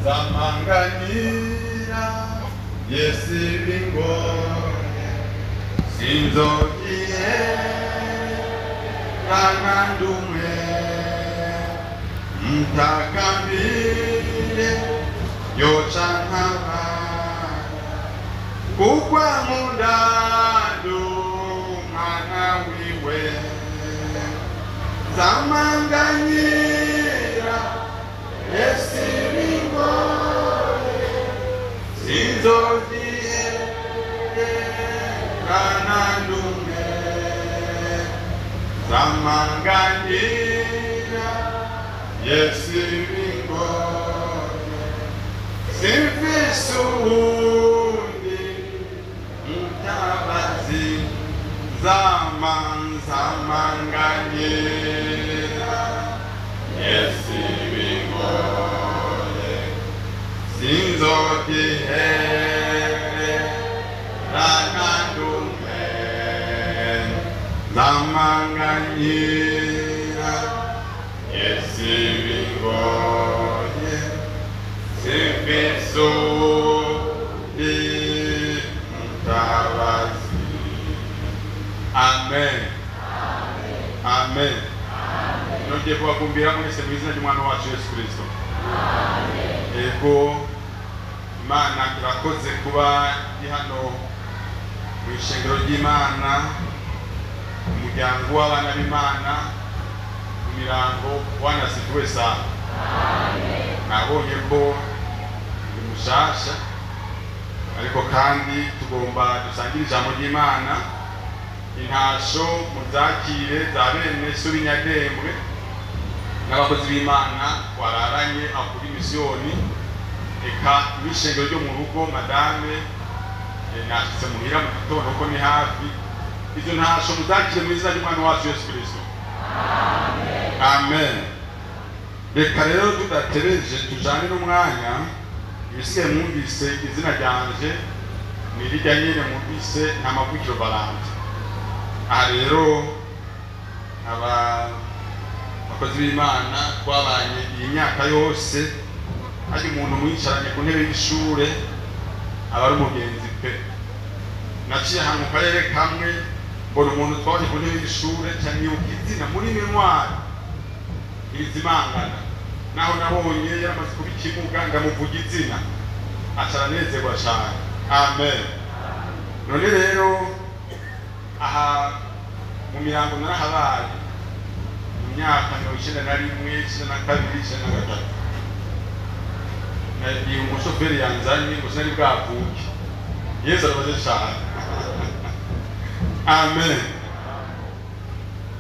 Zamanganira Yesu bingoye sinzogihe ranandumwe mtakambire yocankaba kukwa mundadu mwana wiwe zamanganyira Yesu bingoye sinzogihe ranandumwe zamanganira Yesu bingoye simfisundi mutabazi zamanganira Yesu bingoye sinzogihere ranandumwe zamanganyira Yesu bingoye simfisundi mutabazi. Amen. Amen. Nongeye kubakumbira mwese mu izina ry'Umwana wacu Yesu Kristo. Ego Imana irakoze kuba ndi hano mu ishengero ry'Imana, umuryango w'abana b'Imana, mu mirango wanasifiwe sana. Nabonye ko ndi mushasha, ariko kandi tugomba dusangire ijambo ry'Imana. Intasho muzakire za bene so b'inyadembwe n'abakozi b'Imana wararanye akuri misiyoni, eka n'ishengero ryo mu rugo madame nashitse muhira mu gitondo ko ni hafi. Izo ntasho muzakire mu izina ry'Umwana wacu Yesu Kristo. Amen. Reka rero tudatebeje tujane n'umwanya. Ibisigaye mwumvise izina ryanje ni rirya nyene mwumvise nta mavukiro Valante. Aha rero aba bakozi b'Imana twabanye iyi myaka yose, hari umuntu mwicaranye ku ntebe y'ishure aba ari umugenzi pe. Naciye ahantu mu karere kamwe mbona umuntu twabanye ku ntebe y'ishure cyane nibuka izina muri mémoire irizimangana, naho nabonye yaramaze kuba ikimuga ndamuvuga izina aca aranezerwa cane. Amen. None rero aha mu mirango narahabaye mu myaka 91, 92, 93. Nagiye umushoferi yanzanye ngo sinari bwavuke. Yesu arabaze cane. Amen.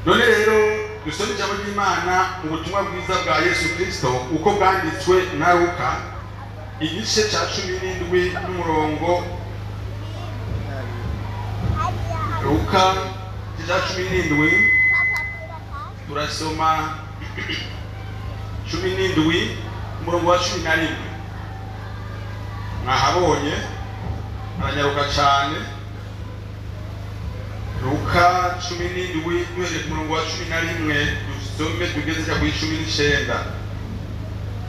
None rero dusome ijambo ry'Imana mu butumwa bwiza bwa Yesu Kristo uko bwanditswe na Luka, igice ca 17 n'umurongo. Luka igice ca 17 turasoma 17 umurongo wa 11. Mwahabonye aranyaruka cane. Luka 17 duhereye ku murongo wa 11 dusome tugeze kuri 19.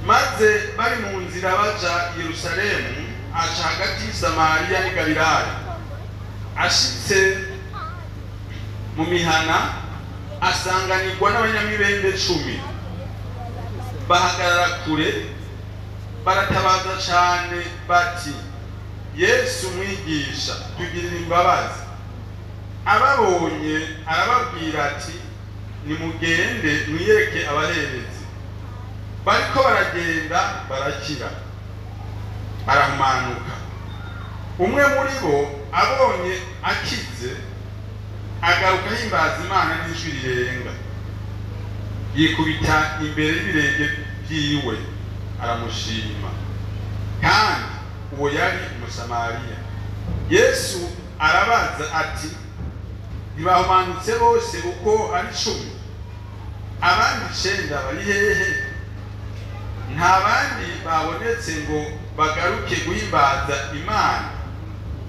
Maze bari mu nzira baja i Yerusalemu, aca hagati y'i Samariya n'i Galilaya. Ashitse mu mihana asanganirwa n'abanyamibembe 10, bahagarara kure baratabaza cane bati: Yesu mwigisha, tugirire imbabazi. Ababonye arababwira ati: nimugende mwiyereke abaherezi. Bariko baragenda barakira, barahumanuka. Umwe muri bo abonye akize agaruka ahimbaza Imana n'ijwi rirenga, yikubita imbere y'ibirenge vyiwe aramushima. Kandi uwo yari Umusamariya. Yesu arabaza ati: ntibahumanutse bose uko ari 10? Abandi 9 bari hehe? Nta bandi babonetse ngo bagaruke guhimbaza Imana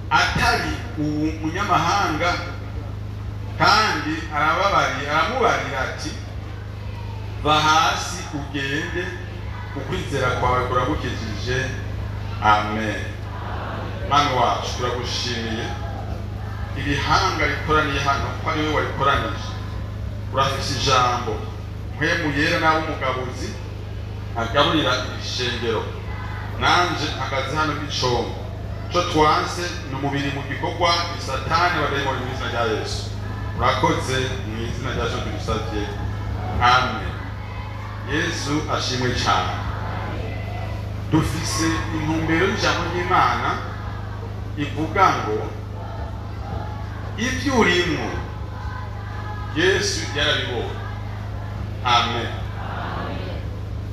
atari uwo munyamahanga? Kandi aramubarira ati: va hasi ugende, Ukwizera kwawe kuragukijije. Amen. Mana wacu, turagushimiye iri hanga rikoraniye hano ko ari wowe warikoranije. Urafise ijambo Mpwemu Yera nawe umugabuzi agaburira ishengero, nanje mpagaze hano nk'icongo co twanse ni umubiri mu gikorwa ni Satani abadayimoni, mu izina rya Yesu. Urakoze, mu izina rya Yesu tubisavye, amen. Yesu ashimwe cyane. Dufise intumbero y'ijambo ry'Imana ivuga ngo ibyo urimwo Yesu yarabibonye. Amen.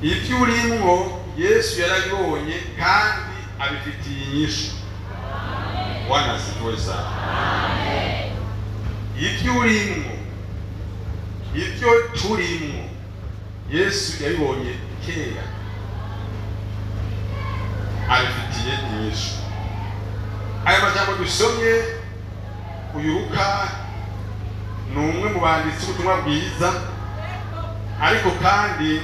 Ibyo urimwo Yesu yarabibonye kandi abifitiye inyishu. Bwana asifiwe sana. Ibyo urimwo, ibyo turimwo, Yesu yabibonye kera, abifitiye inyishu. Aya majambo dusomye, uyu Luka ni umwe mu banditsi b'ubutumwa bwiza, ariko kandi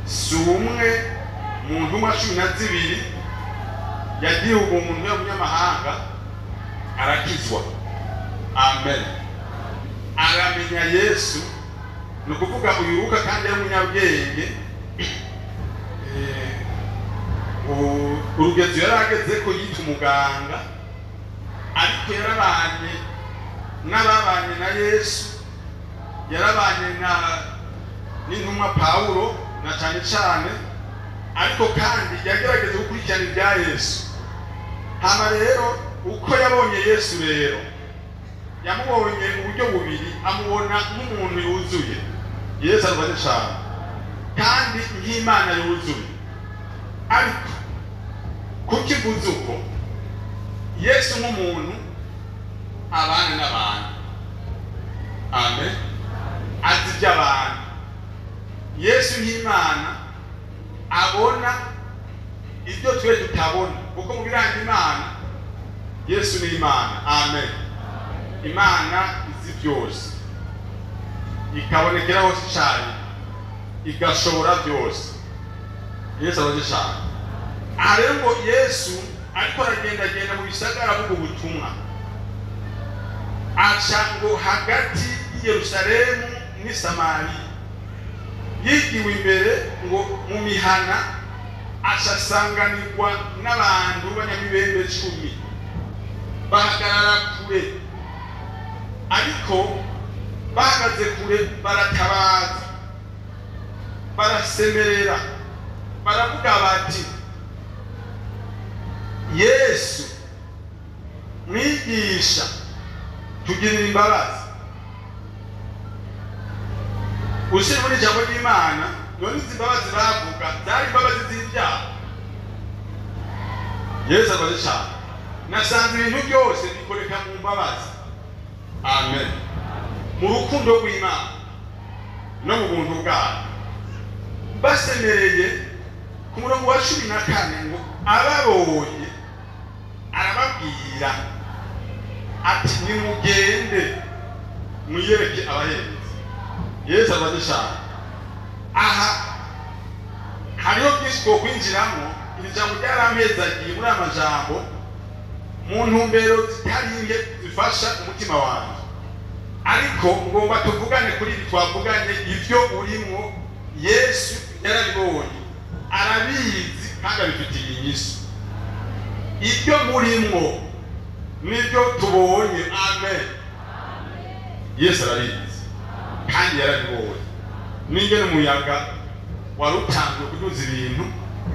si umwe mu ntumwa 12. Yagiye umuntu y'umunyamahanga arakizwa, amen, aramenya Yesu. Ni ukuvuga uyu Luka kandi yari umunyabwenge. Urugezo yari ageze ko yita umuganga, ariko yarabanye n'ababanye na Yesu, yarabanye na n'intumwa Pawulo na cyane cyane, ariko kandi yagerageza gukurikirana ibya Yesu. Hama rero uko yabonye Yesu rero, yamubonye mu buryo bubiri: amubona nk'umuntu yuzuye, Yesu arwaye cyane, kandi nk'Imana yuzuye. Ariko kuki mvuze uko? Yesu nk'umuntu abana n'abantu, amen, azi iby'abantu. Yesu nk'Imana abona ibyo twe tutabona, kuko mu biranga Imana, Yesu ni Imana, amen. Imana izi byose, ikabonekera hose cyane, igashobora byose. Yesu abaze cyane. Aha rero ngo Yesu ariko aragendagenda mu bisagara avuga ubutumwa, aca ngo hagati y'i Yerusalemu n'i Samariya, yigiwe imbere ngo mu mihana, aca asanganirwa n'abantu b'abanyamibembe 10, bahagarara kure. Ariko bahagaze kure baratabaza, barasemerera, baravuga bati: "Yesu, Mwigisha, tugirira imbabazi." Ushyira muri ijambo ry'Imana, none izi mbabazi bavuga zari imbabazi z'ibyaha? Yesu abaze cyane. Nasanze ibintu byose bikoreka mu mbabazi, amen, mu rukundo rw'Imana no mu buntu bwayo. Basemereye, ku murongo wa 14 ngo ababonye arababwira ati: "Nimugende mwiyereke abaherezi." Yesu abaze cyane. Aha hariho byinshi two kwinjiramo. Iri jambo ryarampezagiye muri aya majambo mu ntumbero zitari nke zifasha umutima wanjye, ariko ngomba tuvugane kuri ibi twavuganye: ibyo urimwo Yesu yarabibonye, arabizi kandi abifitiye inyishu. Ibyo murimwo nibyo tubonye, amen, Yesu arabizi kandi yarabibonye. N'ingene umuyaga wari utanzwe kuduza ibintu,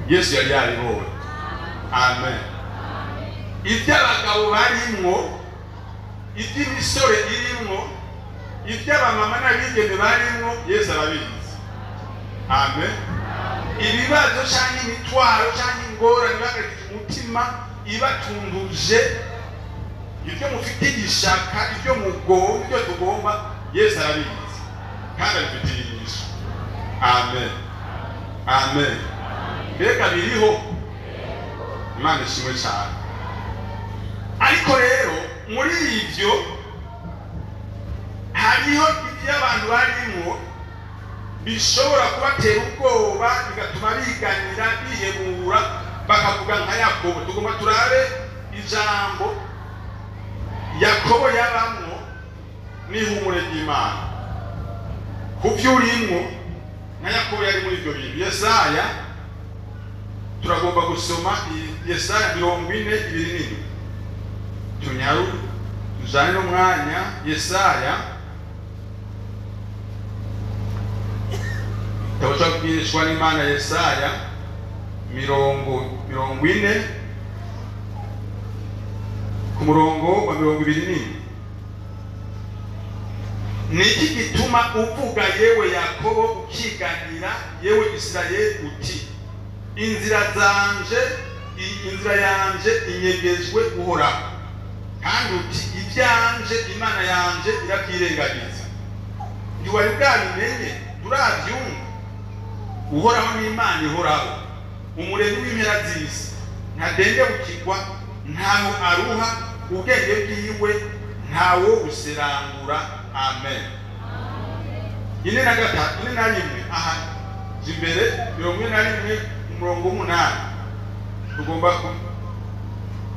Yesu yari yaribonye, amen. Ibyo abagabo barimwo, iby'imisore irimwo, iby'abamama n'abigeme barimwo, Yesu arabizi, amen. Ibibazo cyangwa imitwaro cyangwa ingorane ibahagarikije umutima, ibatunduje, ibyo mufite igishaka, ibyo mugomba, ibyo tugomba, Yesu arabizi kandi abifitiye inyishu. Amen, amen. Mbega biriho! Imana ishimwe cyane. Ariko rero muri ibyo hariho ibyo abantu barimo. Bishobora kubatera ubwoba, bigatuma biganira, bihebura, bakavuga nka Yakobo. Tugomba turabe ijambo Yakobo yabamwo n'ihumure ry'Imana ku byo urimwo, nka Yakobo yari muri ibyo bintu. Yesaya, turagomba gusoma Yesaya 42:7. Tunyaru tujane n'umwanya. Yesaya, igitabo cyo kubwirishwa n'Imana, Yesaya 40 ku murongo wa 27. Niki gituma uvuga, yewe Yakobo, ukiganira, yewe Isirayeli, uti: "Inzira zanje, inzira yanje inyegejwe Uhoraho," kandi uti: "Ibyanje Imana yanje irakwirengagiza"? Ntiwari bwabimenye? Turabyumva. Uhoraho ni Imana ihoraho, umuremyi w'impera z'isi. Ntadendebukirwa, ntaho aruha, ubwenge bwiwe ntawo buserangura. Amen. 43, 41 aha imbere, 41 umurongo w'8, tugomba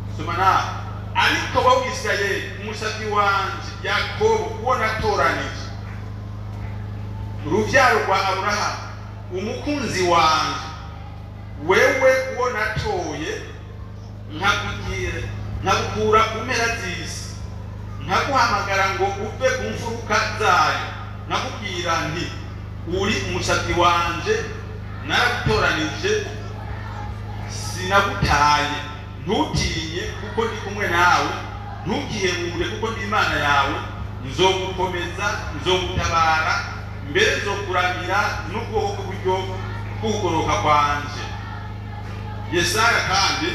gusoma nawe. Ariko wowe Isirayeli, umusabyi wanje, Yakobo, uwo natoranije, urubyaro rwa Aburahamu, umukunzi wanje, wewe uwo natoye, nkakugira, nkagukura ku mpera z'isi, nkaguhamagara ngo uve ku mfuruka zayo, nkakubwira nti: 'Uri umusabyi wanje, naragutoranije, sinagutaye. Ntutinye, kuko ndi kumwe nawe. Ntukihebure, kuko ndi Imana yawe. Nzogukomeza, nzogutabara, mbere nzokuramira n'ukuboko kw'iburyo k'ukugoroka kwanje.' Yesaya kandi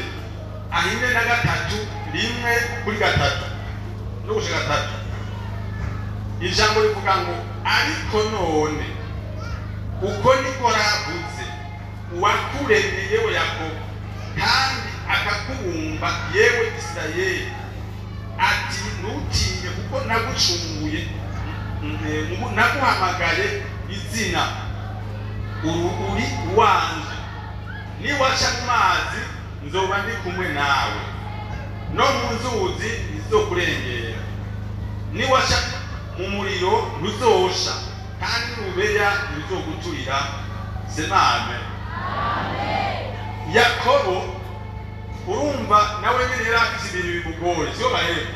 ahine na gatatu, 1 kuri 3 no gushika 3, ijambo rivuga ngo: Ariko none uko niko ravuze uwakuremye, yewe Yakobo, kandi akakubumba, yewe Isirayeli, ati: 'Ntutinye, kuko nagucunguye, naguhamagaye izina, uri uwanje. Niwaca mu mazi, nzoba ndi kumwe nawe, no mu nzuzi ntizizokurengera. Niwaca mu muriro, ntuzosha, kandi n'urubeya ntiruzoguturira.' Sema amen. Yakobo, urumva nawe nyine yari afite ibintu bimugoye, sio bahera?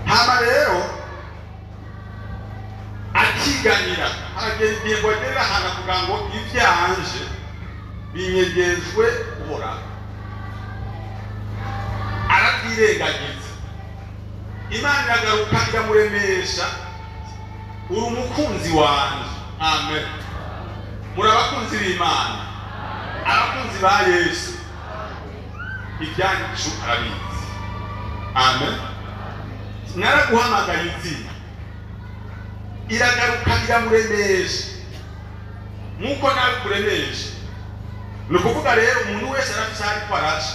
Hama rero akiganira, haragera igihe ngo agere ahantu avuga ngo: 'Ivyanje binyegejwe Uhoraho.' Arabyirengagiza. Imana iragaruka iramuremesha: 'Uri umukunzi wanje.' Amen. Muri abakunzi b'Imana, abakunzi ba Yesu. Ibyacu arabizi. Amen. Naraguhamagaye izina. Iragaruka iramuremesha nk'uko nawe kuremesha. Ni ukuvuga rero, umuntu wese arafise aho ariko araca,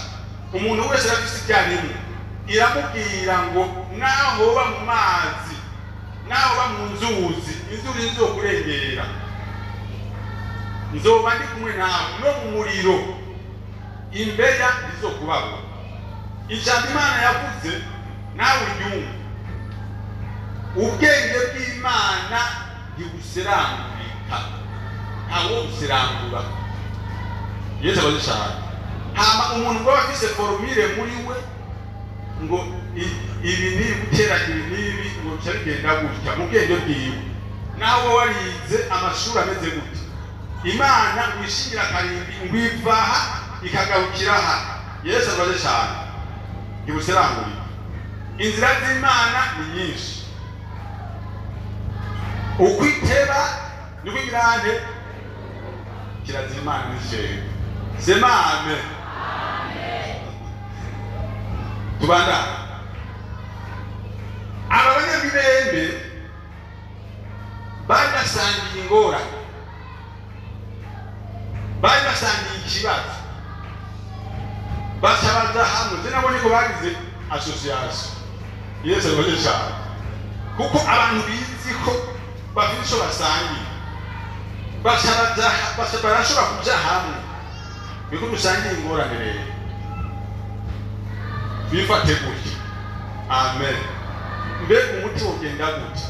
umuntu wese arafise ibyo arimwo. Iramubwira ngo: 'Naho uba mu mazi, naho uba mu nzuzi, inzuzi ntizokurengera, nzoba ndi kumwe nawe. No mu muriro, imbeya ntizokubabura.' Ijambo Imana yavuze nawe uryumva. Ubwenge bw'Imana ntibuserangurika, ntawo buserangura. Yesu abaze cyane. Hama umuntu ngo aba afise formule muri we ngo ibi n'ibi guteranya ibi n'ibi ngo bica bigenda gutya mu bwenge bwiwe, nawe warize amashuri ameze gutya, Imana ngo ishingira akarimbi ngo iva aha ikagarukira aha. Yesu abaze cyane. Ntibuserangurika. Inzira z'Imana ni nyinshi. Uko iteba niko igirane. Kirazira Imana n'ijego. Sema amen. Tubandane. Aba banyamibembe bari basangiye ingorane, bari basangiye ikibazo, baca baja hamwe. Je nabonye ko bagize association. Yesu abaze cyane, kuko abantu bizi ko bafite ico basangiye. Barashobora kuja hamwe niko dusangiye ingorane. Rero bifate gutya. Amen. Mbega umuti wogenda gutya?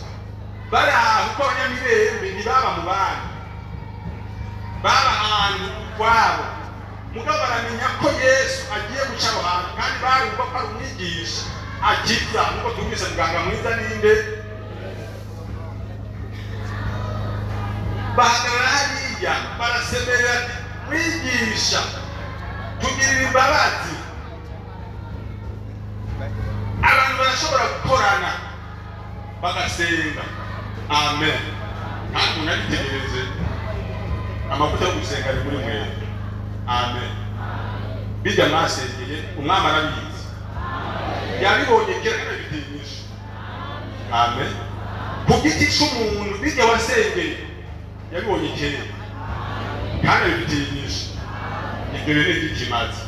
Bari aho kuko abanyamirembe ntibaba mu bandi, baba ahantu ukwabo. Mugabo baramenya ko Yesu agiye guca aho hantu, kandi barumva ko ari umwigisha akiza, nkuko twumvise muganga mwiza ninde. Bahagarara hariya barasemerera ati mwigisha tugirira imbabazi. Abantu barashobora gukorana bagasenga. Amen. Kandi unabitegereze, amavuta yo gusenga ari muri mwebwe. Amen. Bijya mwasengeye umwami arabizi, yabibonye kera kandi abitinyisha. Amen. Ku giti c'umuntu bijya wasengeye yabibonye kera kandi abitinyisha. Ibyo bintu by'ikimazi.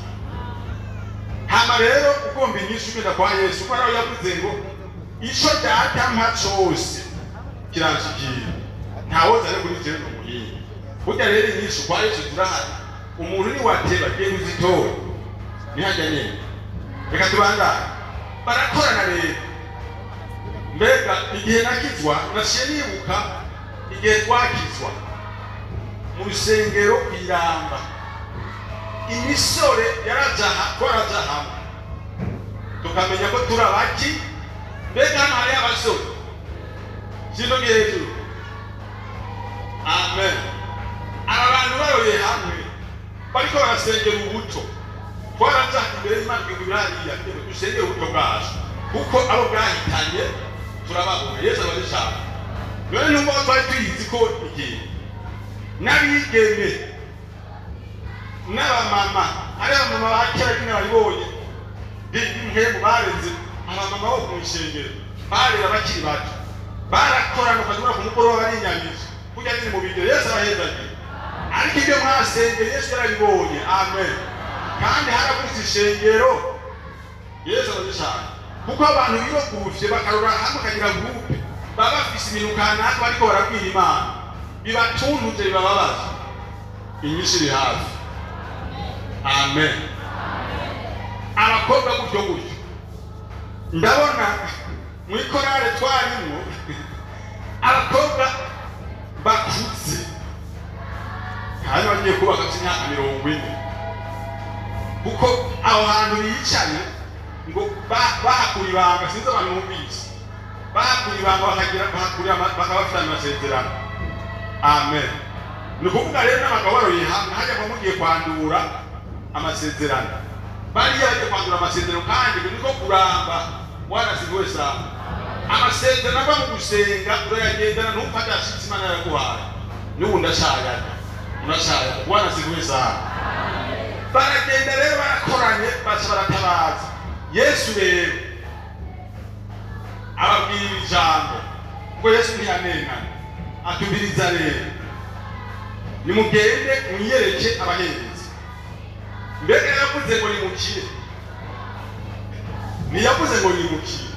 Hama rero ugomba inyishu ugenda kwa Yesu, kuko nawe yavuze ngo ico data mpa cose kiranshikira, ntawoza ari kuri jewe n'umuhinga. Burya rero inyishu kwa Yesu zirahari. Umuntu ni wateba agiye kuzitora nihajya nyene. Reka tubandane. Barakorana rero. Mbega igihe nakizwa naciye nibuka igihe twakizwa mu rusengero kw'Iramba, imisore yarajaha, twaraja hamwe tukamenya ko turi abaki. Mbega hano hariyo abasore sindogiye hejuru. Amen. Aba bantu baroye hamwe bariko barasengera ubuto. Twaraja imbere y'Imana hariya dusengera ubuto bwacu, kuko abo bwahitanye turababona. Yesu ababishaka. None numva twari tuyizi ko igihe n'abigeme n'abamama, ari abamama ba kera nyine babibonye impemu bareze abamama bo mu ishengero barera bakiri bato, barakorana ukazibona ku mugoroba barinyamije kurya nyine mu bigero. Yesu abahezagiye. Ariko ibyo mwasengeye Yesu yarabibonye. Amen. Kandi harabuze ishengero. Yesu ababishaka, kuko abantu biroguvye bakarora hamwe bakagira groupe, baba bafise ibintu kanaka bariko barabwira Imana, bibatunuje bibababaza. Inyishu iri hafi. Amen. Abakobwa gutyo gutyo ndabona muri korale twarimwo abakobwa bakuze kandi bagiye kubaka imyaka 40, kuko aho hantu bicaye ngo bahakura ibanga. Sinzi abantu bumvise bahakura ibanga, bakagira bahakura bakaba bafite amasezerano. Amen. Ni ukuvuga rero n'abagabo baroye hamwe hajya kuba mugiye kwandura amasezerano, bariya bagiye kwandura amasezerano, kandi niko kuramba wanasigiwe sana. Amasezerano ava mu gusenga urayagendana, ntupfa adashitse Imana yaraguhaye. N'ubu ndashayaga unashayaga wanasigiwe sana. Baragenda rero barakoranye baca baratabaza. Yesu rero ababwira ijambo, kuko Yesu ntiyanenana, atubiriza rero nimugende mwiyereke abaherezi. Mbega yavuze ngo nimukire? Ntiyavuze ngo nimukire,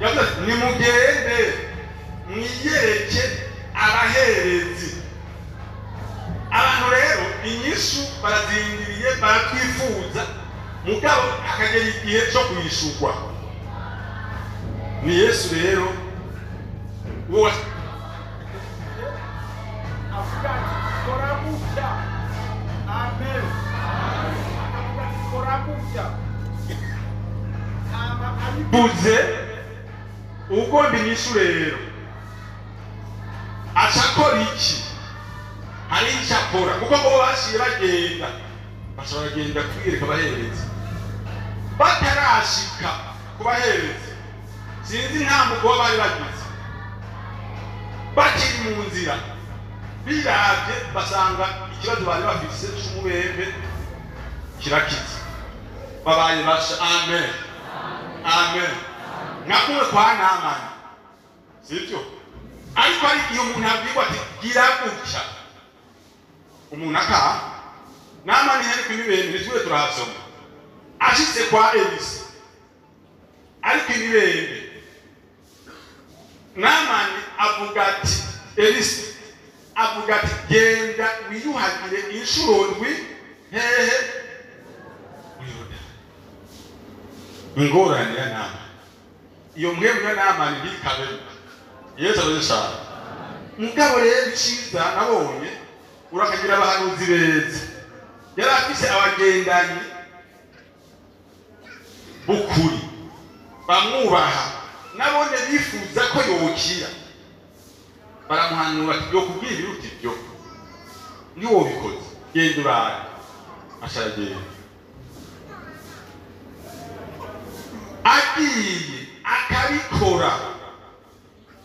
yavuze ati nimugende mwiyereke abaherezi. Abantu rero inyishu barazindiriye, baratwifuza, mugabo akagera igihe cyo kuyishurwa. Ni Yesu rero uwo avuga ati kora gutya. Amen. Akavuga ati kora gutya. Buze ugomba inyishu rero acakora iki? Hari icyo akora, kuko ngo bashiye bagenda baca baragenda kwiyereka abaherezi. Batarashika ku baherezi, sinzi intambuko baba bari bagize, bakiri mu nzira biravye basanga ikibazo bari bafise c'umubembe kirakize, babaye basha. Amen. Amen. Nka kumwe kwa Namani, sivyo? Ariko hari igihe umuntu abwirwa ati gira gutya, umuntu akaha. Namani yari kw'imibembe, ntitwiwe turahasoma. Ashitse kwa Elisa ariko imibembe, Namani avuga ati Elisa Avuga ati genda wiyuhagire inshuro ndwi hehe muri Yorodani. Ingorane ya Namani, iyo mpwemu ya Namani ntikabemo. Yesu arazishaka. Mugabo rero iciza nabonye urakagira abahanuzi beza. Yari afise abagendanyi b'ukuri bamwubaha, nabone bifuza ko yokira. Baramuhanura ati yokubwira ibiruta ibyo ntiwobikoze, genda urabe. Aca aragenda, agiye akabikora,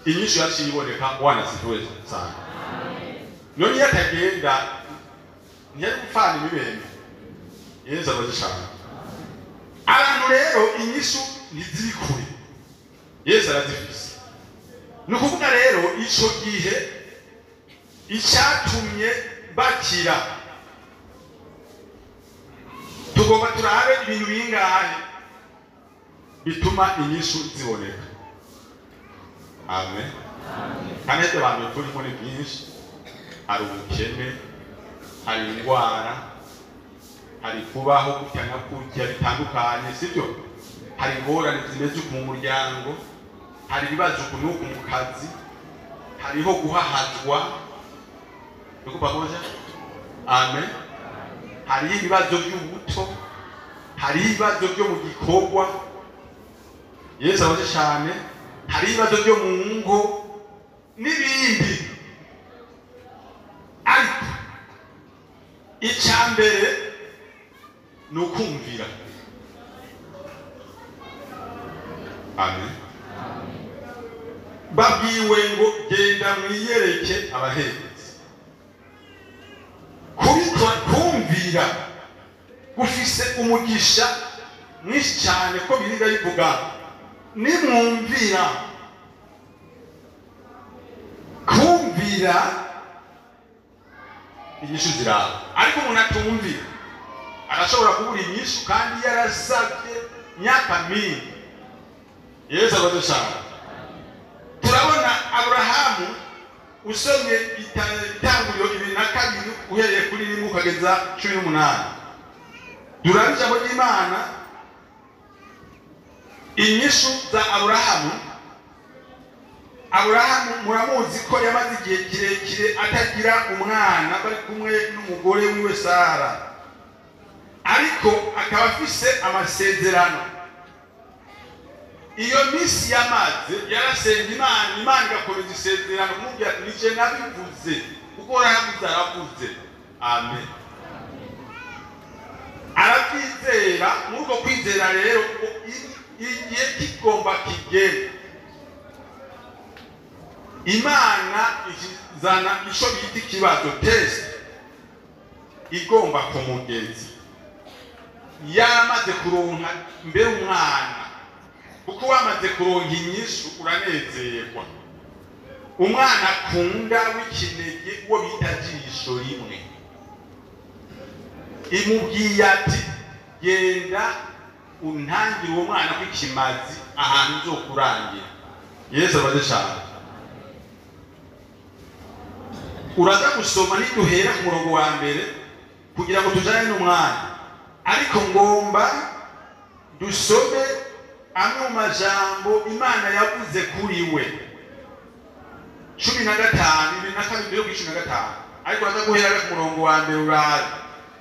inyishu yaciye iboneka. Wanasifiwe sana. None iyo atagenda ntiyari gupfana imibembe. Yesu arazishaka. Abantu rero inyishu ntiziri kure, Yesu arazifise. Ni ukuvuga rero ico gihe icyatumye bakira, tugomba turabe ibintu bingahe bituma inyishu ziboneka. Amen. Kandi ibyo abantu turimo ni byinshi. Hari ubukene, hari indwara, hari kubaho gutya na kurya bitandukanye, sibyo? Hari ingorane zimeze uku mu muryango, hari ibibazo uku n'uku mu kazi, hariho guhahazwa. Tuko pamoja? Amen. Hariho ibibazo by'ubuto, hariho ibibazo byo mu gikorwa. Yesu abaze cyane. Hariho ibibazo byo mu ngo n'ibindi. Ariko icya mbere ni ukumvira. Amen. Babwiwe ngo genda mwiyereke abaherezi. Kubikora, kumvira gufise umugisha mwinshi cyane, ko biriga bivuga nimwumvira. Kumvira, inyishu ziraba. Ariko umuntu atumvira arashobora kubura inyishu kandi yarasabye myaka mingi. Yesu abadushaka. Turabona Aburahamu, usomye Itanguriro 22 uhereye kuri 1 ukageza 18, duraba ijambo ry'Imana, inyishu za Aburahamu. Aburahamu muramuzi ko yamaze igihe kirekire atagira umwana, bari kumwe n'umugore wiwe Sara, ariko akaba afise amasezerano. Iyo minsi yamaze yarasenga Imana, Imana igakomeza isezerano kumubwira ati nije nabivuze, kuko waravuze, aravuze. Amen. Arabyizera. Muri uko kwizera rero, igihe kigomba kigere, Imana izana ico bita ikibazo, test, igomba kumugeza. Yaramaze kuronka mbere umwana, kuko wamaze kuronka inyishu uranezerwa. Umwana akunda w'ikinege, uwo bita jisho rimwe, imubwiye ati genda untangire uwo mwana kw'ikimazi ahantu nzokurangira. Yesu abaze cyane. Uraza gusoma niduhera ku murongo wa mbere kugira ngo tujane n'umwanya, ariko ngomba dusome amwe mu majambo Imana yavuze kuri we. 15, 22 mbere kuri 15, ariko uraza guhera ku murongo wa mbere urabe.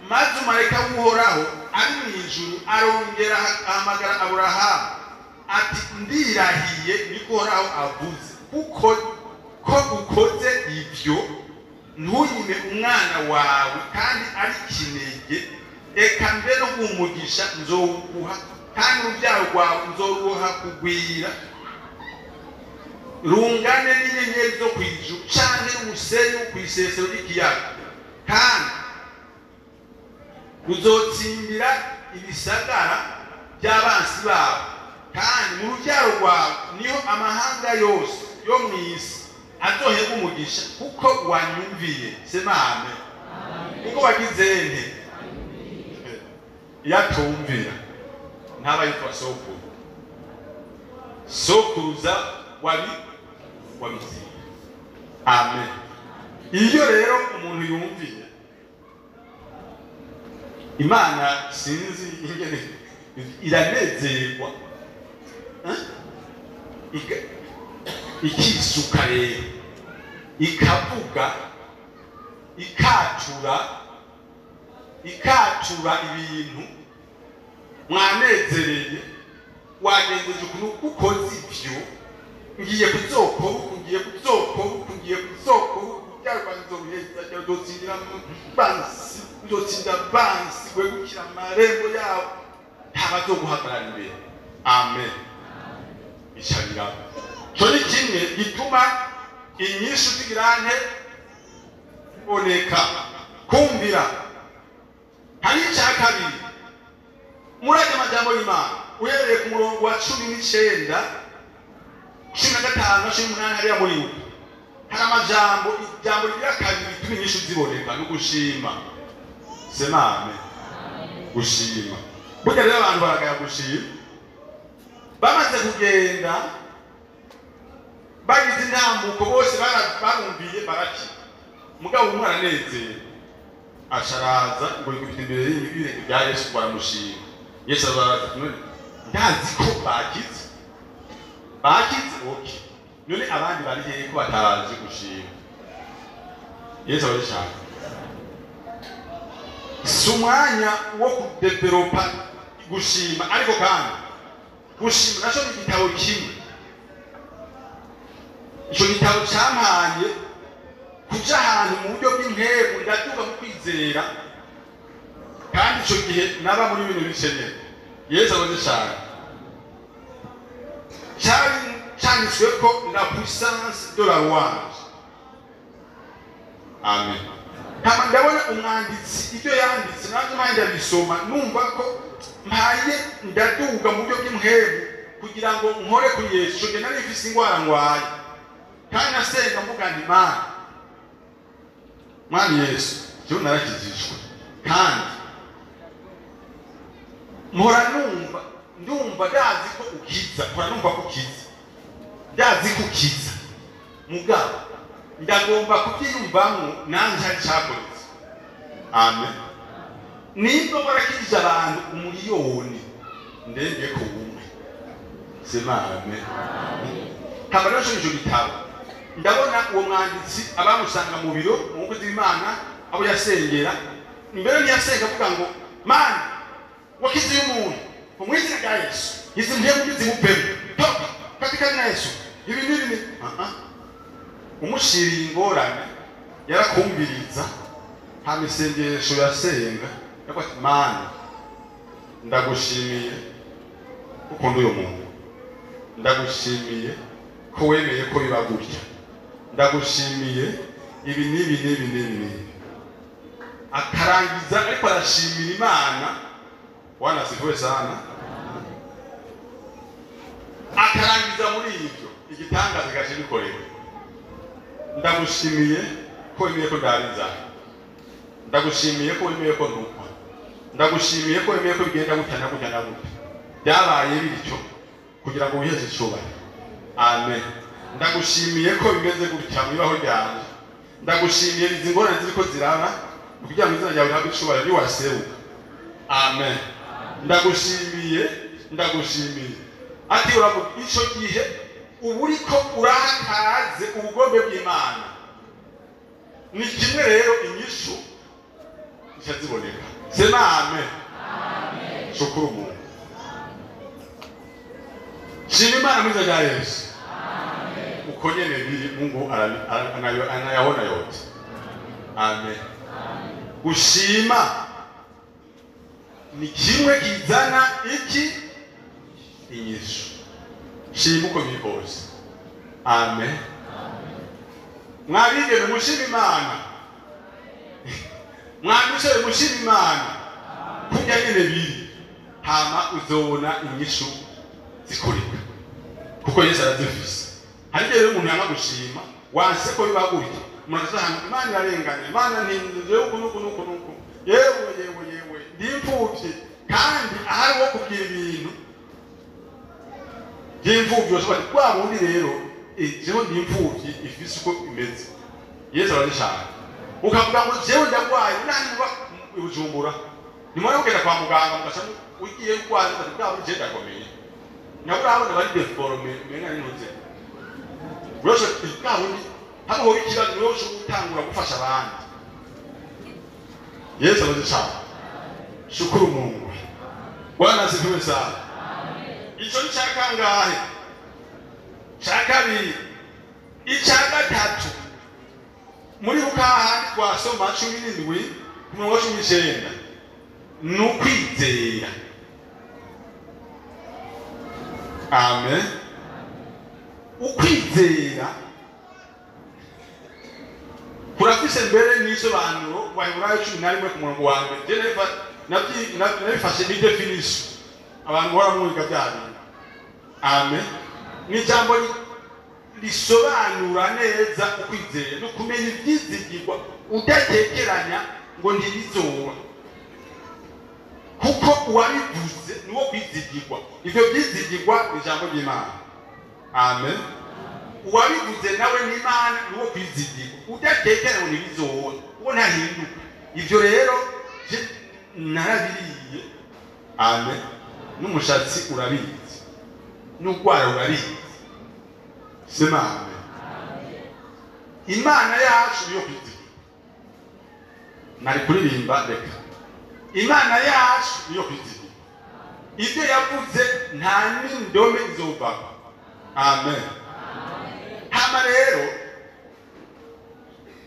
Maze umumarayika w'Uhoraho ari mu ijuru arongera ahamagara Aburahamu ati ndirahiye, niko Uhoraho avuze, kuko ko ukoze ibyo, ntuyime umwana wawe kandi ari kinege, eka mbe no kumugisha nzowuguha, kandi urubyaro rwawe nzoruha kugwira rungane n'inyenyeri zo ku ijuru canke n'umusenyi wo kw'isesero ry'ikiyaga, kandi ruzotsindira ibisagara by'abansi babo, kandi mu rubyaro rwawe niho amahanga yose yo mu isi azohebwa umugisha, kuko wanyumviye. Sema amen. Kuko wagize nte? Iyo atumvira ntaba yitwa sokuru, sokuruza wabi wabizira. Amen. Iyo rero umuntu yumviye Imana, sinzi ingene iranezerwa, ikisuka rero ikavuga, ikatura ibintu mwanezereye. Wagenzeje ukuntu ukoze ivyo, ngiye kuzokora uku, ngiye kuzokora uku, ngiye kuzokora uku, nzotsinda bansi, nzotsinda bansi, wegukira amarembo yabo, ntabazoguhagarara imbere. Amen. Bica biraba. Ico ni kimwe gituma inyishu zigirante ziboneka, kumvira. Hari icya kabiri muri ayo majambo y'Imana, uhereye ku murongo wa 19, 15 na 18 hariya muri Luka, hari amajambo. Ijambo rigira kabiri bituma inyishu ziboneka no gushima. Sema amen. Gushima. Burya rero abantu baragaya gushima. Bamaze kugenda, bagize intambuko, bose barumviye, barakira. Mugabo umwe aranezerwa, asharaza ngo yikubita imbere y'ibirenge bya Yesu, baramushima. Yesu arabaza ati: "None ndazi ko bakize, bakize, okay, none abandi bari hehe ko batazi gushima?" Yesu abashaka. Si umwanya wo kudevelopa gushima, ariko kandi gushima naco ni igitabo kimwe. Ico gitabo campaye kuja ahantu mu buryo bw'intego, ndaduga mu kwizera, kandi ico gihe naba muri bino bice nyene. Yesu akoze cane. Cari canditsweko "La puissance de la louange". Amen. Hama ndabona umwanditsi ibyo yanditse, nanjye mpaye ndabisoma, numva ko mpaye ndaduga mu buryo bw'impwemu kugira ngo nkore kuri Yesu. Ico gihe nari mfise ingwara ngwaye, kandi nasenga mvuga nti: "Mana, Mwami Yesu, jewe narakijijwe, kandi mpora numva, ndumva ndazi ko ukiza, mpora numva ko ukiza, ndazi ko ukiza, mugabo ndagomba kubyiyumvamwo nanjye hari cyakoretse." Amen. Nimba warakijije abantu 1,000,000, ndenge ku bumwe. Sema amen. Hama rero ico gitabo, ndabona uwo mwanditsi abamusanga mu biro, mu mukozi w'Imana, abo yasengera mbere, ntiyasenga avuga ngo: "Mana, wakize uyu muntu, mu izina rya Yesu izi mpemu zimuvemo, toka katika jina Yesu," ibi n'ibi ni umushiriye ingorane, yarakumviriza. Hama isengesho yasenga yavuga ati: "Mana, ndagushimiye ukunda uyu muntu, ndagushimiye ko wemeye ko biba gutya, ndagushimiye ibi n'ibi n'ibi n'ibi n'ibi." Akarangiza ariko arashimira Imana. Bwana asifiwe sana. Akarangiza muri ibyo, igitangaza gace bikorera: "Ndagushimiye ko wemeye ko ndara inzara, ndagushimiye ko wemeye ko ntukwa, ndagushimiye ko wemeye ko bigenda gutya na gutya na gutya. Byabaye bityo kugira ngo wiheze icubahiro. Amen. Ndagushimiye ko bimeze gutya mu ibaho ryanje, ndagushimiye izi ngorane ziriko ziraba kugira ngo izina ryawe rihabwe icubahiro niwaseruka. Amen. Ndagushimiye, ndagushimiye." Ati uravuga ico gihe uba uriko urahakaze ubugombe bw'Imana. Ni kimwe rero, inyishu zica ziboneka. Sema amen. Shukuru Mungu, shima Imana mu izina rya Yesu. Uko nyene biri, Mungu anayaona yote. Amen. Gushima ni kimwe kizana iki? Inyishu. Shima uko biri kose. Amen. Mwabigeme, mushima Imana. Mwamisore, mushima Imana kurya nyene biri, hama uzobona inyishu zikoreka, kuko Yesu arazifise. Hari igihe rero umuntu yanga gushima, wanse ko biba gutya, umuntu akaza ahantu: "Imana irarenganya, Imana ntinze uku nuku nuku nuku, yewe yewe yewe, ndi imfuvyi." Kandi ahari wo kubwira ibintu by'imfuvyi, bashobora ati: "Wa bundi rero, jewe ndi imfuvyi ifise uko imeze." Yesu arazishaka. Ukavuga ngo jewe ndagwaye nani muba Bujumbura nimara kugenda kwa muganga mugaca ugiye urwaye ukavuga bwa buje ndakomeye nyabura abana bari deforme menga nintuze uroshe bwa bundi hano ho ikibazo uroshe gutangura gufasha abandi. Yesu arazishaka. Shukuru Mungu. Bwana asifiwe sana. Ico ni cyakangahe? Cya kabiri. Icya gatatu muri Luka twasoma 17 ku murongo wa 19 ni ukwizera. Amen. Ukwizera kurafise mbere n'isobanuro wa Heburayo 11 ku murongo wa mbere. Nabifashe ni definition abantu bahora mwiga bya bintu. Amen. Ni ijambo risobanura neza ukwizera no kumenya ibyizigirwa udatekeranya ngo ntibizoba, kuko uwabivuze niwo kwizigirwa. Ivyo byizigirwa ni ijambo ry'Imana. Amen. Uwabivuze nawe n'Imana niwo kwizigirwa, udatekeranya ngo ntibizoba, uwo ntahinduka. Ivyo rero narabiriye. Amen. N'umushatsi urabizi, n'urwara urabizi. Sema amen. Imana yacu niyo kwizigirwa. Nari kuririmba reka. Imana yacu niyo kwizigirwa. Ibyo yavuze nta n'indome izovako. Amen. Hama rero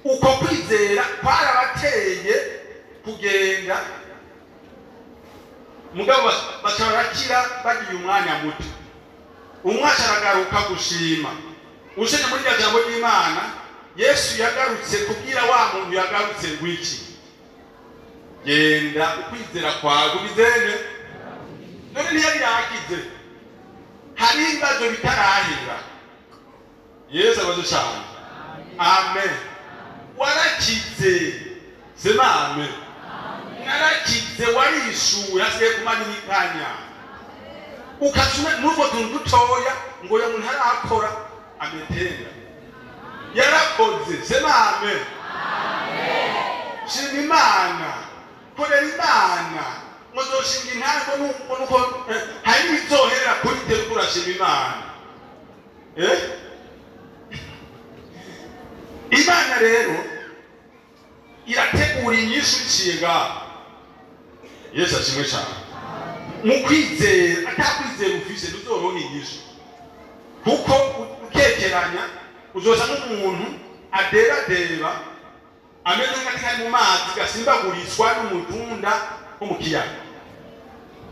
uko kwizera kwarabateye kugenda, mugabo baca barakira bagiye umwanya muto. Umwe aragaruka gushima. Ushenye muri rya jambo ry'Imana, Yesu yagarutse kubwira wa muntu yagarutse ngwiki: genda ukwizera kwawe kubizene. None ntiyari yakize, hari ibibazo bitarahera. Yesu abaze cyane. Amen. Warakize. Sema amen. Narakize, warishuwe, hasigaye kumara imikanya ukasuma n'utwo tuntu dutoya ngo uyu muntu arakora ametenda yarakoze. Sema amen. Shima Imana, korera Imana, ngo zoshinga intango nuko hari ibizoherera kuri te urashima Imana. Imana rero irategura inyishu iciye ngaho. Yesu ashimwe cyane. Mu kwizera, atakwizera ufise ntuzoronka inyishu, kuko ukekeranya uzosa nk'umuntu aderadeba ameze nk'akari mu mazi gasimbaguriswa n'umutunda wo mu kiyaga.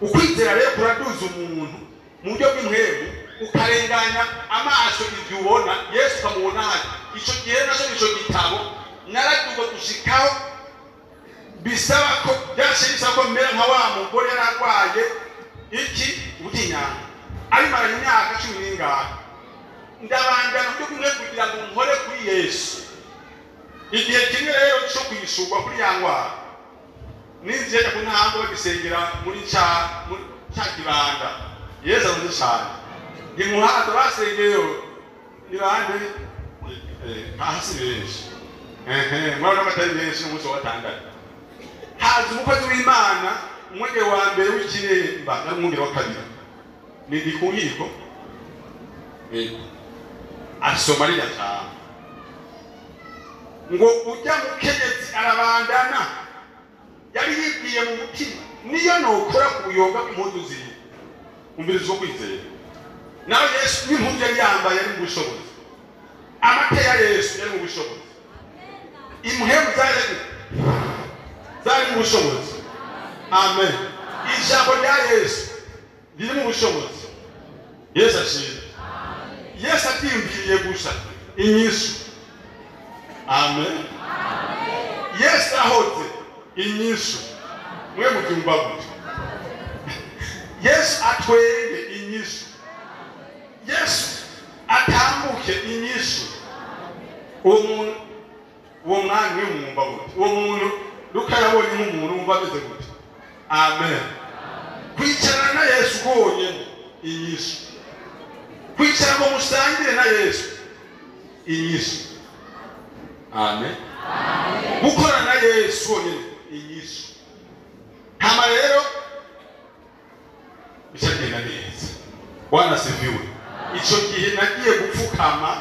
Ukwizera rero kuraduza umuntu mu buryo bw'impwemu, ukarenganya amaso ibyo ubona. Yesu ukamubona hano. Ico gihe naco nico gitabo naraduga gushikaho bisaba ko byashe bisaba ko mera nka wa mugore yari arwaye iki ubutinyanga abimaranye imyaka 10 n'ingahe. Ndabandana mu buryo bw'imwe kugira ngo nkore kuri Yesu. Igihe kimwe rero cyo kwishurwa kuri ya ndwara, ninjiye ku ntango bagisengera muri ca kibanda. Yesu avuze cyane ntimuhato basengeyo ni bande hasi benshi. Murabona ko atari benshi n'umunsi wa gatandatu haza umukozi w'Imana, umwungere wa mbere w'ikiremba n'umwungere wa kabiri ni ku nkiko, asoma ririya jambo ngo ujya mukenyezi arabandana. Yari yibwiye mu mutima, niyo nokora ku buyoga bw'impuzu ziwe. Umviriza uko kwizera. Nawe Yesu n'impuzu yari yambaye yari mu bushobozi, amate ya Yesu yari mu bushobozi, impuhemu zari mu bushobozi. Amen. Ijambo rya Yesu riri mu bushobozi. Yesu ashimwe. Yesu atiyumviriye gusa inyishu. Amen. Yesu ahoze inyishu. Mwe mubyumva gute? Yesu atwenge inyishu. Yesu atambuke inyishu. Uwo muntu, uwo mwanya mwumva gute? Uwo muntu Luka yabonye nk'umuntu wumva ameze gute? Amen. Kwicarana na Yesu konyene inyishu. Kwicara ngo musangire na Yesu inyishu. Amen. Gukorana na Yesu wonyine inyishu. Hama rero bicagenda neza. Bwana asifiwe. Ico gihe nagiye gupfukama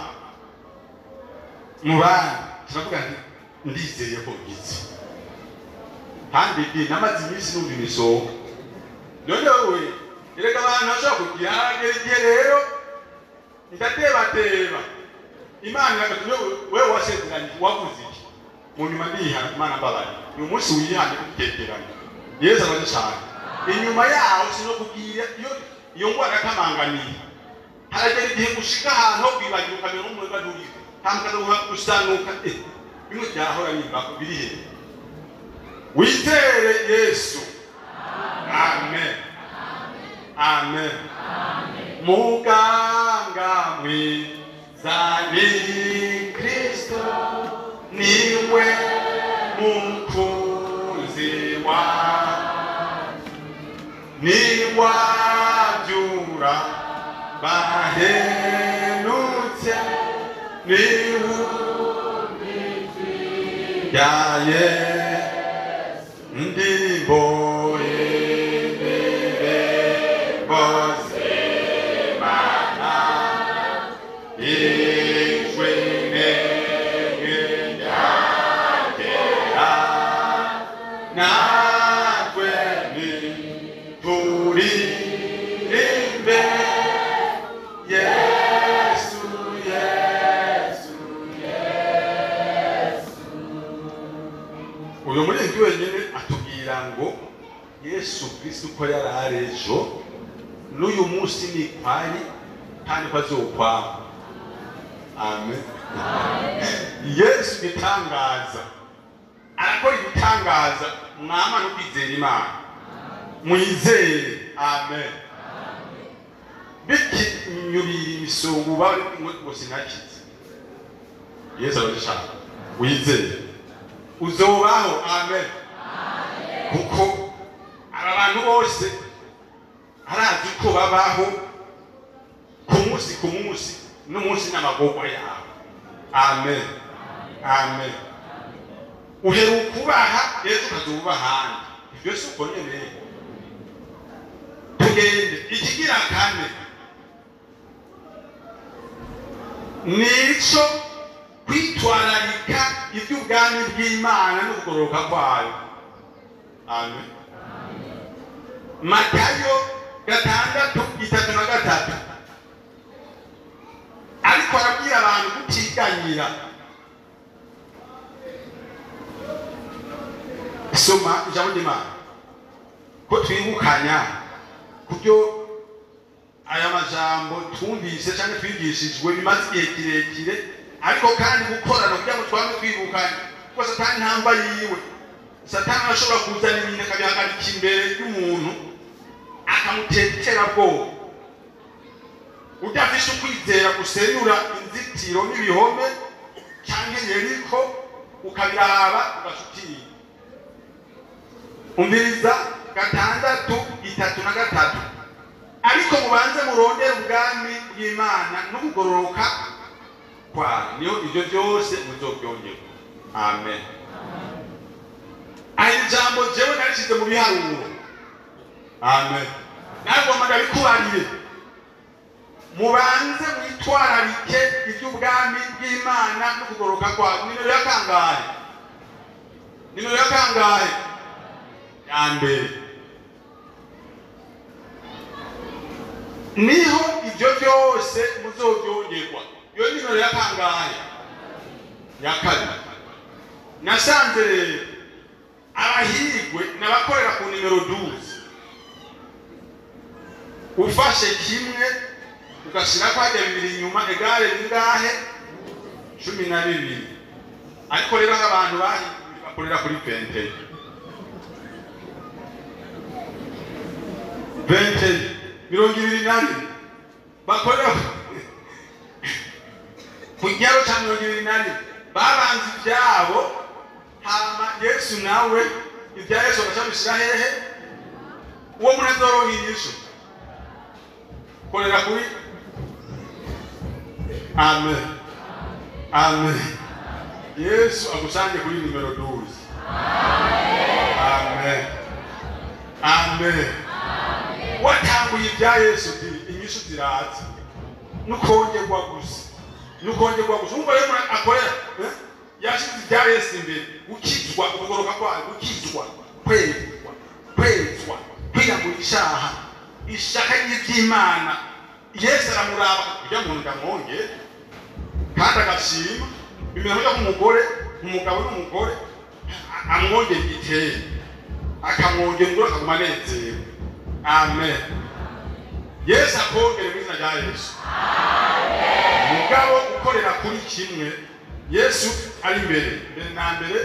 mu bandi, turavuga nti ndizeye ko ngize. Kandi ndi namaze iminsi numva imisonga. None wewe erega abantu bashobora kugira igihe rero ndatebateba. Imana iragatumye wewe wasezeranye wavuze iki? Mu nyuma ndihana, Imana mbabarira. Uyu munsi wihane kutekeranya. Yesu abaze cyane. Inyuma yaho sinokubwira iyo ngwara yakamanganiye. Haragera igihe gushika ahantu ho kwibagira ukamera nk'umuntu nturiho. Hama ukaza gusanuka bimwe byahora bimbako biri he? Wizere Yesu. Amen. Amen. Muganga mwiza ni Kristo, niwe mukunzi wacu, niwabyura bahenutse, niwubyaye ndiboye bose mana ijwi ntiryagera natwe nituririmbe Yesu, Yesu, Yesu. Uyu murinzi wenyine atubwira ngo Yesu Kristo uko yari ari ejo n'uyu munsi ni kwari kandi ko azokwama. Amen. Yesu gitangaza, arakora ibitangaza. Mwama no kwizera Imana, mwizere. Amen. Bikinyubira imisongo bari ngo sinakize. Yesu arabishaka, wizere uzobaho. Amen. Kuko aba bantu bose arazi ko babaho ku munsi ku munsi n'umunsi n'amagorwa yabo. Amen. Amen. Uheruka ubaha ejo ukazoba ahandi. Ibyo si uko nyene. Tugende ikigira kane nico kwitwararika iby'ubwami bw'Imana n'ukugororoka kwayo. Amen. Matayo 6:33. Ariko arabwira abantu kutiganyira. Soma ijambo ry'Imana ko twibukanya kubyo aya majambo twumvise cyangwa twigishijwe bimaze igihe kirekire, ariko kandi gukorana kugira ngo twame twibukanye, kuko Satani ntamba yiwe. Satani arashobora kuzana ibintu akabihagarika imbere y'umuntu akamutera iterabwoba. Udafise ukwizera gusenyura inzitiro n'ibihome canke Yeriko, ukabiraba ugashukira. Umviriza 6:33. Ariko mubanze murondere ubwami bw'Imana n'ukugororoka kwayo, niyo ibyo byose muzobyongerwa. Amen. Aya ijambo jewe narishize mu biharuro. Amen. Nagomba ndabikubarire. Mubanze mwitwararike iby'ubwami bw'Imana n'ukugororoka kwayo. Nimero ya kangahe? Nimero ya kangahe? Ya mbere. Niho ibyo byose muzobyongerwa. Iyo nimero ya kangahe? Ya kabiri. Nasanze rero abahigwe n'abakorera ku nimero 12. Ufashe kimwe ugashira kwa bibiri inyuma, egare bingahe? 12. Ariko rero abantu bakorera kuri 20. 20 bakorera ku kigero cya 24. Babanze ibyabo, hama Yesu nawe ibya Yesu agacabishira hehe? Uwo muntu azoronka inyishu. Korera kuri Amen. Amen. Yesu agusange kuri nimero 12. Amen. Amen. Watanguye ibya Yesu inyishu ziraza. Nukongerwa gusa. Nukongerwa gusa. Umva rero akorera, yashize ibya Yesu imbere, gukizwa ukugoroka kwayo, gukizwa, kwezwa, kwezwa, kwiyambura ishaha, ishaka ry'Imana. Yesu aramuraba kugira ngo ndamwongere kandi agashima. Bimera nk'umugore, umugabo n'umugore amwongera igiteye, akamwongera umugore akaguma anezerewe. Amen. Yesu akongere mu izina rya Yesu. Mugabo ukorera kuri kimwe, Yesu ari imbere, mbere na mbere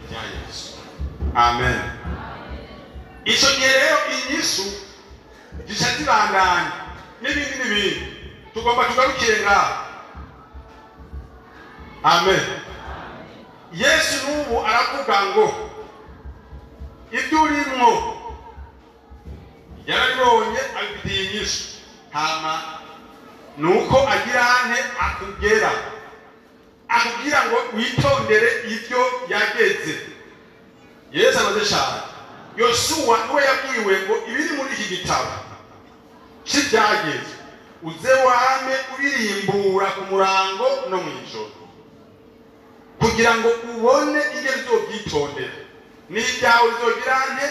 rya Yesu. Amen. Icyo gihe rero inyishu zica zibandanya n'ibindi n'ibindi. Tugomba tugarukire ngaho. Amen. Yesu n'ubu aravuga ngo ibyo urimwo yarabibonye abifitiye inyishu. Hama nuko agira ante akugera, akubwira ngo witondere ibyo yageze. Yesu amaze cyane. Yosuwa niwe yabwiwe ngo ibiri muri iki gitabo cy'ibyageze uze wame ubirimbura ku murango no mu ijoro, kugira ngo ubone ibyo uzobyitondera n'ibyawe uzogira nte.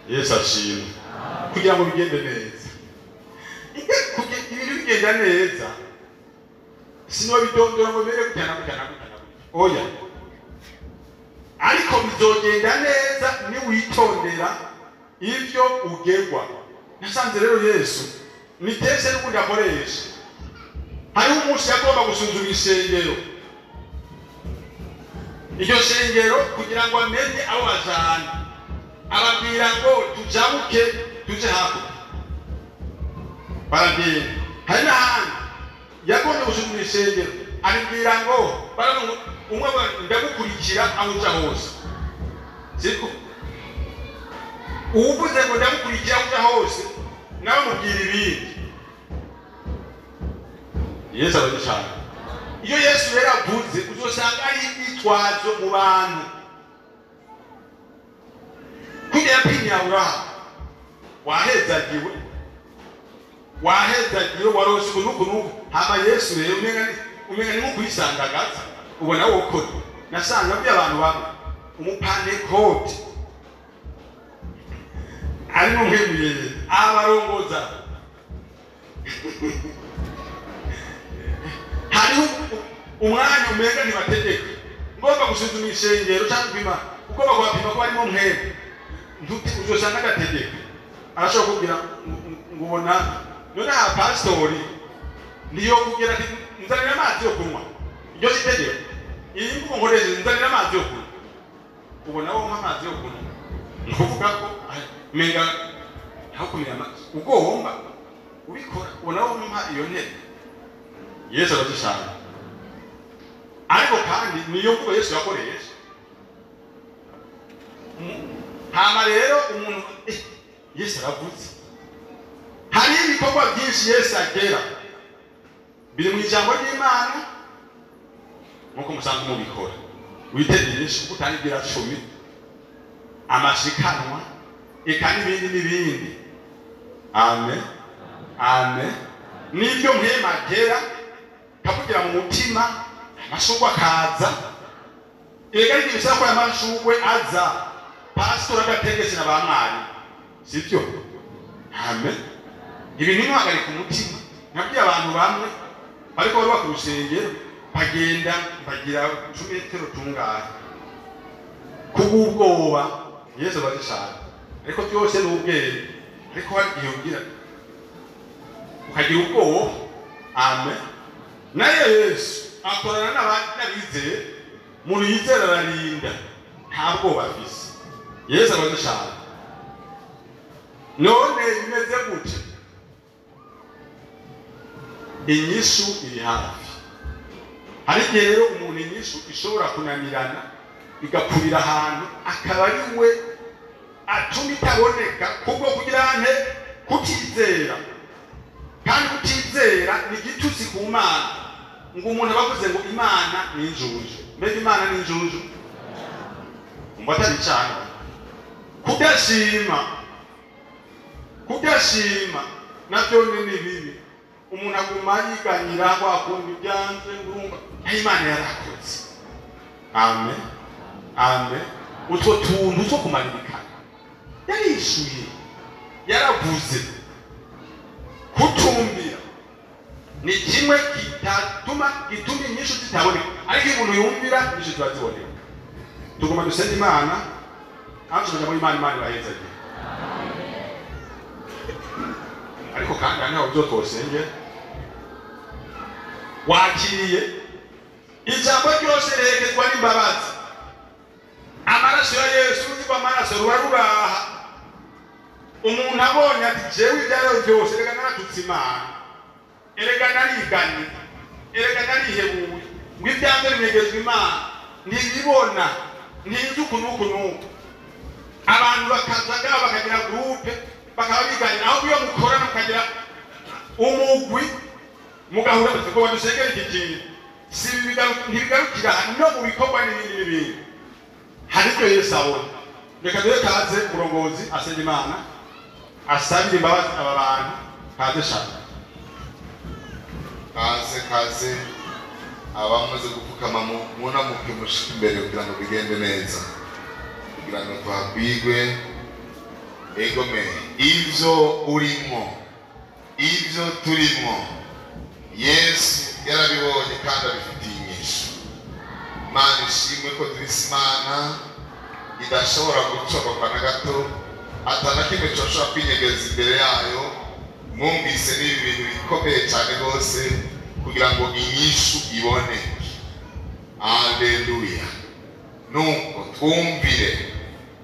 Yesu ashimwe. Kugira ngo bigende neza. Ibintu bigenda neza sinobidondora ngo bibere gutya na gutya na gutya na gutya. Oya, ariko bizogenda neza niwitondera ibyo ugerwa. Nasanze rero Yesu ni tese n'ubundi akoresha. Hariho umunsi yagomba gusuzuma isengero, iryo sengero kugira ngo amenye abo bajana, ababwira ngo tujabuke tuje hakurya. Baragenda. Hari n'ahandi yagomba gusuzuma isengero, abibwira ngo umwe ndagukurikira aho uja hose. Siko uwuvuze ngo ndagukurikira aho uja hose, nawe mubwira ibindi. Yesu arabishaka. Iyo Yesu rero avuze uzosanga ari ibyitwazo mu bantu. Kujya yapimye Aburahamu, wahezagiwe, wahezagiwe warose uku n'uku. Hama Yesu rero umenga ni nko kwisandagaza, ubona wokora. Nasanga bya abantu bamwe umupantekote arimo nkemuyeye abarongoza. Hariho umwanya umenga ntibategeka, ngomba gusuzuma ishengero cyangwa gupima, ugomba kuhapima ko harimo mwebwe uzosanga agategeka. Arashobora kubwira ngo ubona none aha pasitori niyo kubwira ati nzanira amazi yo kunywa, iryo si itegeko. Iyi mvugo nkoresheje nzanira amazi yo kunywa, ubona wowe amazi yo kunywa, ni ukuvuga ko menga ntakumira amazi ugomba ubikora, ubona wowe mpa iyo ntebe. Yesu arazishaka. Ariko kandi niyo mvugo Yesu yakoresha. Hama rero umuntu Yesu aravuze. Hari ibikorwa byinshi Yesu agera biri mu ijambo ry'Imana nkuko musanzwe mubikora. Witegereje uko utangira 10 amashikanwa eka n'ibindi n'ibindi. Amen. Amen. Nibyo mpemagera kavugira mu mutima, amashugwe akaza. Ega ari ibisaba ko amashugwe aza, pastor agategetse na bamwari, sibyo? Amen. Ibi ntimuhagarike umutima. Nabwiye abantu bamwe ariko bari ku rusengero bagenda bagira 10 metero tungahe kubw'ubwoba. Yesu abazishaka, ariko byose ni ubwenge. Ariko hari igihe ugira ukagira ubwoba. Amen. Nayo Yesu akorana n'abizeye. Umuntu yizera ararinda, nta bwoba afise. Yesu abazishaka. None bimeze gute? Inyishu iri hafi. Hari igihe rero umuntu inyishu ishobora kunanirana igapfurira ahantu, akaba ari we atuma itaboneka kubwo kugira nte kutizera. Kandi kutizera ni igitutsi ku Mana. Ngo umuntu bavuze ngo Imana ni injuju. Mbega Imana ni injuju? Umva atari icana. Kudashima navyo ni bibi. Umuntu aguma yiganyira kwa kundi byanze ngurumba. Imana yarakoze. Amen. Amen. Utwo tuntu two kumanikana. Yarishuye. Yaravuze. Kutumbira ni kimwe kitatuma gituma inyishu zitaboneka, ariko umuntu yumvira inyishu zibaziboneka. Tugomba dusenga Imana, kandi tukaja muri Imana, Imana ibahezagire. Ariko kandi hariho ibyo twosenge wakiriye ijambo ryose riherekezwa n'imbabazi. Amaraso ya Yesu, uruzi rw'amaraso ruba ruraha. Umuntu abonye ati jewe ibyaro byose reka naratutse Imana, erega nariganye, erega narihebuye, ngo ibyanze binegezwa Imana, ntibibona, ntinzi uku n'uku n'uku. Abantu bakaza ngaho bakagira groupe bakaba biganye, aho iyo mukorana mukagira umugwi mugahura ngo badusengere iki kintu. Si ntibigarukira no mu bikorwa n'ibindi n'ibindi. Hari ibyo Yesu abona. Reka duhe kaze umurongozi asenga Imana, asabire imbabazi aba bantu. Kaze shaka. Kaze kaze abamaze gupfukama munamuke mushike imbere kugira ngo bigende neza, kugira ngo tuhakwigwe. Egome ivyo urimo, ivyo turimo, Yesu yarabibonye kandi abifitiye inyishu. Imana ishimwe ko turisi Imana idashobora gucokoka na gato, atana kimwe coshobora kwinyegeza imbere yayo. Mwumvise n'ibi bintu bikomeye cyane rwose kugira ngo inyishu iboneke. Haleluya. Nuko twumvire,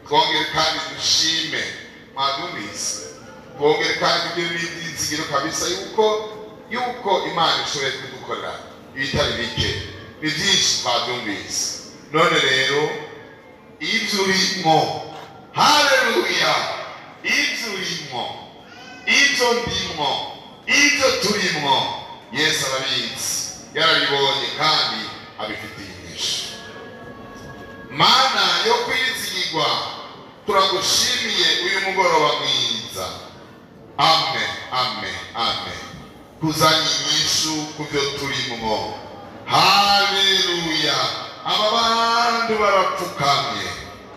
twongere kandi dushime. Mwabyumvise? Twongere kandi tugire n'ibyizigiro kabisa yuko Imana ishoboye kudukorera ibitari bike. Ni byinshi twabyumvise. None rero ibyo urimo, haleluya, ibyo urimo, ibyo ndimo, ibyo turimo, Yesu arabizi, yarabibonye kandi abifitiye inyishu. Mana yo kwizigirwa, turagushimiye uyu mugoroba mwiza. Amen, amen, amen. Kuzanye inyishu ku byo turimo. Haleluya. Aba bantu barapfukamye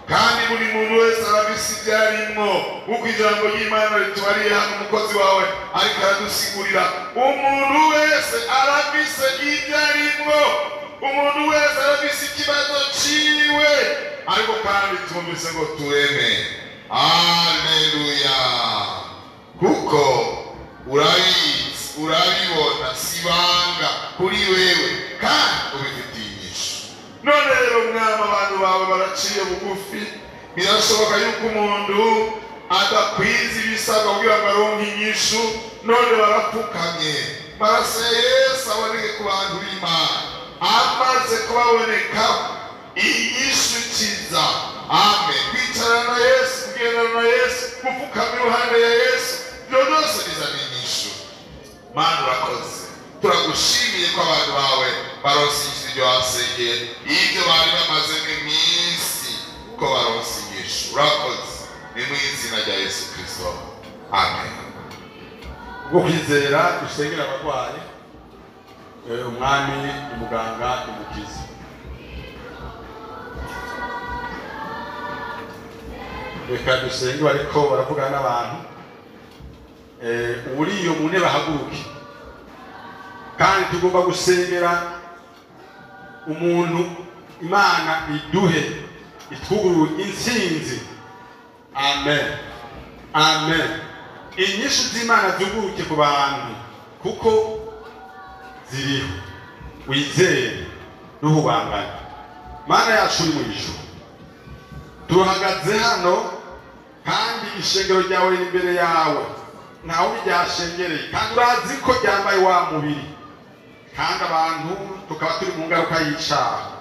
kandi buri muntu wese arabisi ibyarimwo, kuko ijambo ry'Imana ritubariye hano. Umukozi wawe ariko aradusigurira, umuntu wese arabise ibyarimwo, umuntu wese arabise ikibazo ciwe, ariko kandi twumvise ngo tureme. Haleluya. Kuko urabizi, urabibona, si ibanga kuri wewe kandi ubifitiye inyishu. None rero mwami, abantu bawe baraciye bugufi. Birashoboka yuko umuntu adakwiza ibisabwa kugira ngo aronke inyishu, none barapfukamye. Maraso ya Yesu aboneke ku bantu b'Imana, amaze kubaboneka inyishu ikiza. Amen. Kwicarana na Yesu, kugendana na Yesu, gupfukama iruhande ya Yesu, ibyo byose bizana inyishu. Mana urakoze, turagushimiye ko abantu bawe baronse inyishu ibyo basengeye, ibyo bari bamazemo iminsi ko baronse inyishu. Urakoze, ni mu izina rya Yesu Kristo, amen. Ubwo kwizera dusengera abarwayi, umwami, umuganga, umukiza. Reka dusenge bariko baravugana n'abantu. Uriyo mu ntebe ahaguruke. Kandi tugomba gusengera umuntu Imana iduhe itwugurure intsinzi. Amen. Amen. Inyishu z'Imana zuguruke ku bantu kuko ziriho. Wizere n'uhubangane. Mana yacu uri mu ijuru, turahagaze hano kandi ishengero ryawe riri imbere yawe, ntawe ryashengereye, kandi urazi ko ryambaye wa mubiri, kandi abantu tukaba turi mu ngaruka y'icyaha.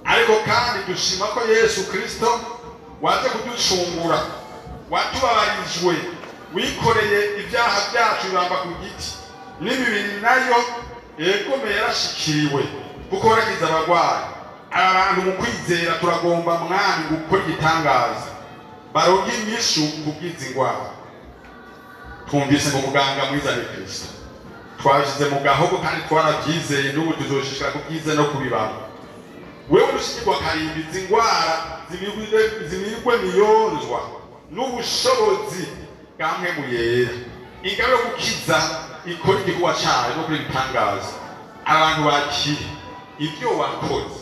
Ariko kandi dushima ko Yesu Kristo waje kuducungura, watubabarijwe, wikoreye ibyaha byacu uramba ku giti, n'imibiri nayo Egome yarashikiriwe kuko warakiza abagwayi. Aba bantu mu kwizera turagomba Mwami gukora igitangaza, baronke inyishu kubwiza ingwara. Twumvise ngo muganga mwiza ni Kristo, twashize mu gahogo kandi twarabyizeye, n'ubu tuzoshishikara kubyiza no kubibamo. Wewe urushikirwa karimbi izi ngwara zimirwe miyonzwa n'ubushobozi bwa Mpwemu Yera, ingabo yo gukiza ikora igikorwa cayo no gukora ibitangaza. Abantu bakire ibyo wakoze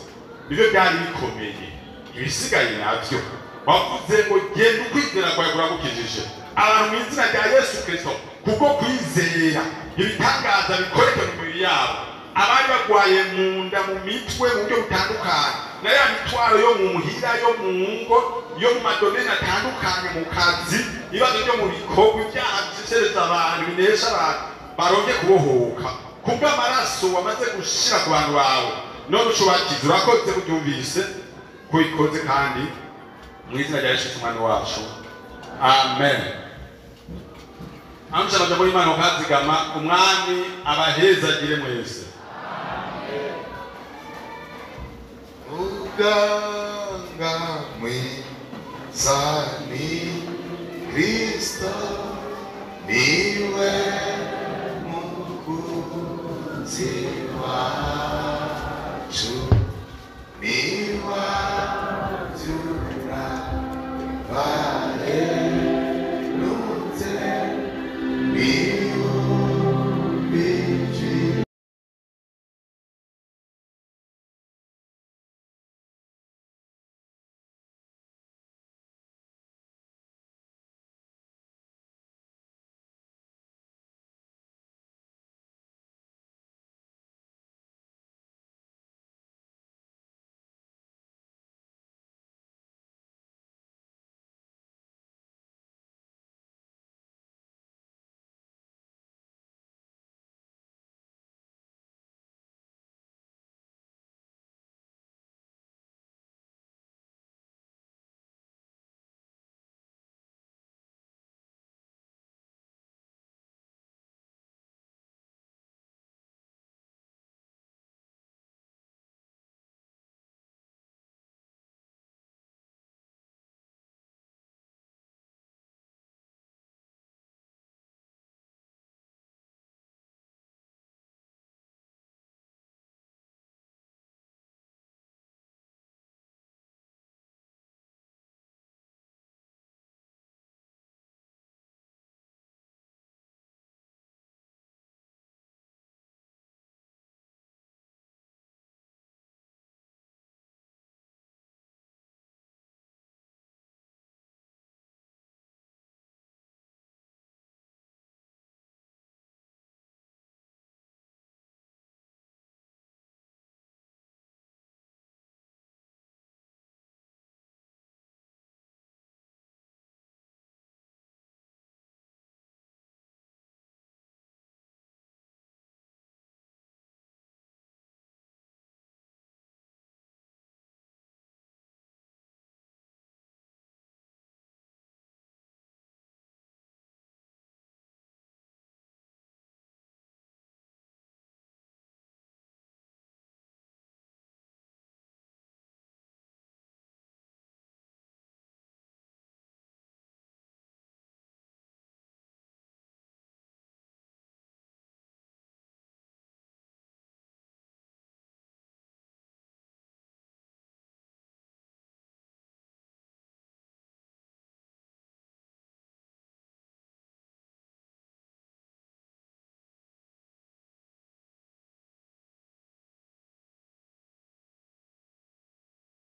nibyo byari bikomeye, ibisigaye navyo wavuze ngo genda ukwizera kwawe kuragukijije. Abantu mu izina rya Yesu Kristo kubwo kwizera ibitangaza bikoreke mu mibiri yabo. Abari bagwaye mu nda, mu mitwe, mu buryo butandukanye, na ya mitwaro yo mu muhira, yo mu ngo, yo mu madomene atandukanye, mu kazi, ibibazo byo mu bikorwa, ibyaha bisesereza abantu, binesha abantu, baronke kubohoka kubw'amaraso wamaze gushira ku bantu bawe. None ucubakiza, urakoze kubyumvise ko ikoze, kandi mu izina rya Yesu Umwami wacu, amen. Amsha amajambo y'Imana ukazigama, Umwami abahezagire mwese. Muganga mwiza ni Kristo, niwe mukunzi.